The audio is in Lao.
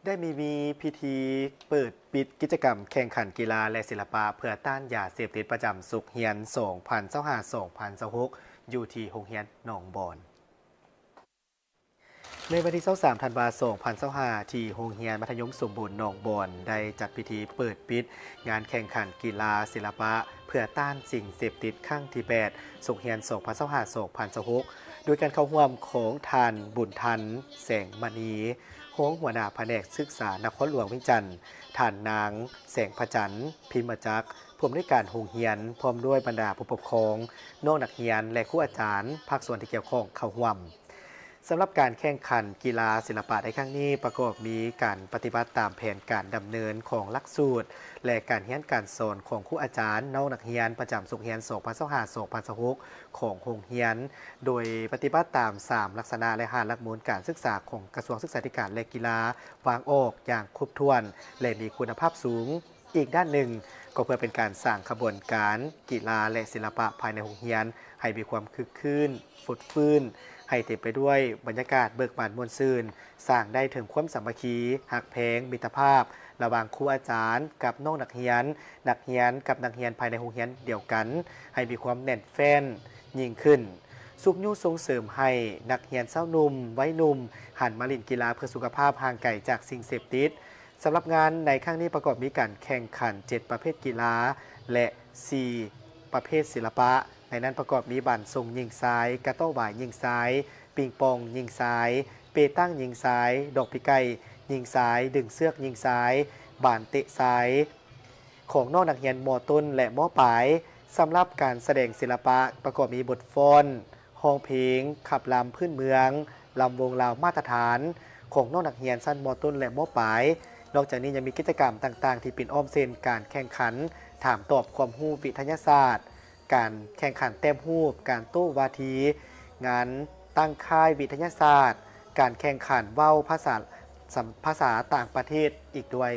ໄດ້ມີ ມີພິທີເປີດປິດກິດຈະກຳແຂ່ງຂັນກິລາ ແລະ ສິລະປະເພື່ອຕ້ານຢາເສບຕິດປະຈຳສົກຮຽນ ສອງພັນຊາວຫ້າ ສອງພັນຊາວຫົກ ຢູ່ທີ່ໂຮງຮຽນໜອງບອນ. ໃນວັນທີຊາວສາມ ທັນວາ ສອງພັນຊາວຫ້າ ທີ່ໂຮງຮຽນມັດທະຍົມສົມບູນໜອງບອນ ໄດ້ຈັດພິທີເປີດປິດງານແຂ່ງຂັນກິລາສິລະປະ ເພື່ອຕ້ານສິ່ງເສບຕິດຄັ້ງທີແປດ ສົກຮຽນ ສອງພັນຊາວຫ້າ ສອງພັນຊາວຫົກ ໂດຍການເຂົ້າຮ່ວມຂອງທ່ານ ບຸນທັນ ແສງມະນີ ຮອງຫົວໜ້າພະແນກສຶກສານະຄອນຫຼວງວຽງຈັນ, ທ່ານນາງ ແສງພະຈັນ ພິມມະຈັກ ຜູ້ອຳນວຍການໂຮງຮຽນ, ພ້ອມດ້ວຍບັນດາຜູ້ປົກຄອງ, ນ້ອງນັກຮຽນ ແລະ ຄູອາຈານ, ພາກສ່ວນທີ່ກ່ຽວຂ້ອງເຂົ້າຮ່ວມ. ສຳລັບການແຂ່ງຂັນກິລາສິລະປະໃນຄັ້ງນີ້ ປະກອບມີການປະຕິບັດຕາມແຜນການດຳເນີນຂອງຫຼັກສູດ ແລະ ການຮຽນການສອນຂອງຄູອາຈານ, ນ້ອງນັກຮຽນປະຈຳສົກຮຽນ ສອງພັນຊາວຫ້າ ສອງພັນຊາວຫົກ ຂອງໂຮງຮຽນ, ໂດຍປະຕິບັດຕາມສາມລັກສະນະ ແລະ ຫ້າຫຼັກມູນການສຶກສາຂອງກະຊວງສຶກສາທິການ ແລະ ກິລາ ວາງອອກຢ່າງຄົບຖ້ວນ ແລະ ມີຄຸນນະພາບສູງ. ອີກດ້ານໜຶ່ງ ກໍເພື່ອເປັນການສ້າງຂະບວນການກິລາ ແລະ ສິລະປະພາຍໃນໂຮງຮຽນ ໃຫ້ມີຄວາມຄຶກຄື້ນ, ຟົດຟື້ນ, ໃຫ້ເຕັມໄປດ້ວຍບັນຍາກາດເບີກບານມ່ວນຊື່ນ, ສ້າງໄດ້ເຖິງຄວາມສາມັກຄີ, ຮັກແພງ, ມິດຕະພາບ ລະຫວ່າງຄູອາຈານກັບນ້ອງນັກຮຽນ, ນັກຮຽນກັບນັກຮຽນພາຍໃນໂຮງຮຽນດຽວກັນ ໃຫ້ມີຄວາມແໜ້ນແຟ້ນຍິ່ງຂຶ້ນ, ຊຸກຍູ້ສົ່ງເສີມໃຫ້ນັກຮຽນຊາວໜຸ່ມ, ໄວໜຸ່ມ ຫັນມາຫຼິ້ນກິລາເພື່ອສຸຂະພາບຫ່າງໄກຈາກສິ່ງເສບຕິດ. ສຳລັບງານໃນຄັ້ງນີ້ປະກອບມີການແຂ່ງຂັນເຈັດປະເພດກິລາ ແລະ ສີ່ປະເພດສິລະປະ, ໃນນັ້ນປະກອບມີບານສົ່ງຍິງຊາຍ, ກະຕໍ້ຫວາຍຍິງຊາຍ, ປິງປອງຍິງຊາຍ, ເປຕັງຍິງຊາຍ, ດອກປີກໄກ່ຍິງຊາຍ, ດຶງເຊືອກຍິງຊາຍ, ບານເຕະຊາຍ ຂອງນ້ອງນັກຮຽນ ມ.ຕົ້ນ ແລະ ມ.ປາຍ. ສຳລັບການສະແດງສິລະປະ ປະກອບມີບົດຟ້ອນ, ຮ້ອງເພງ, ຂັບລຳພື້ນເມືອງ, ລຳວົງລາວມາດຕະຖານ ຂອງນ້ອງນັກຮຽນຊັ້ນ ມ.ຕົ້ນ ແລະ ມ.ປາຍ. ນອກຈາກນີ້ຍັງມີກິດຈະກຳຕ່າງໆທີ່ປິ່ນອ້ອມ ເຊັ່ນ ການແຂ່ງຂັນຖາມຕອບຄວາມຮູ້ວິທະຍາສາດ, ການແຂ່ງຂັນແຕ້ມຮູບ, ການໂຕ້ວາທີ, ງານຕັ້ງຄ້າຍວິທະຍາສາດ, ການແຂ່ງຂັນເວົ້າພາສາ ສຳ ພາສາຕ່າງປະເທດອີກດ້ວຍ.